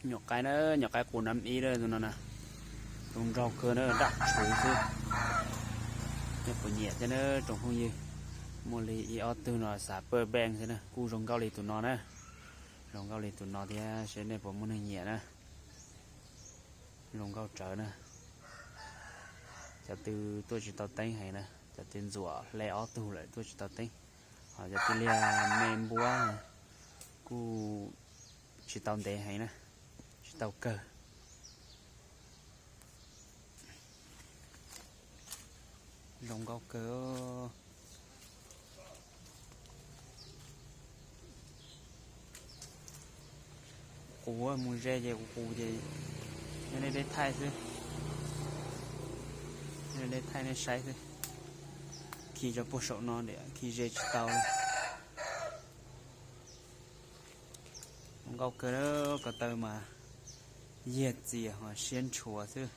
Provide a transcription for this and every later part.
Nyuam qaib na, nyuam qaib qus nab ib na, tus no na, tus nraug kawg na, daj tshuv xwb. Nej puas nyiam thiab na tsoom phooj ywg? Muaj li ib ob tug no xav pawj beej xwb na, kuj zoo nkauj li tus no na. Zoo nkauj li tus no thiab, seb nej puas muaj neeg nyiam na. Zoo nkauj tsawv na. Cov twg tuaj tsis tau teeb heev na, cov twg ntxuam hle ob tug lawm tuaj tsis tau teeb. Ho cov twg liag me npuab kuj tsis tau ntev heev na, tsis tau kawg. Zoo nkauj kawg. Qus mus ze ces kuv qus ces nej deb thaij xwb. Nej deb thaij nej saib xwb. Khi rau puag saum no, khi ze tsis tau li. Zoo nkauj kawg, ko taw mas yiag txias ho siab ntshua xwb.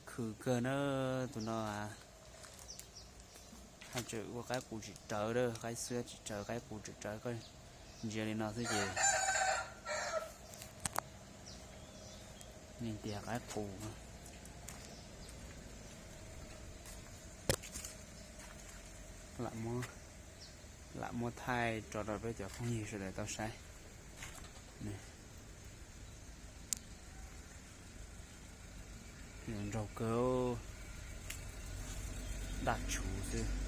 Khwv kawg na tus no. Haj tseem ua qaib qus tsis rawv, qaib xwb tsis rawv, qaib qus tsis rawv, koj ntsia li no xwb ces nej tias qaib qus. Lam muab thaij tso rau peb cov phooj ywg sawv daws tau saib. Nraug kawg, daj tshuv xwb.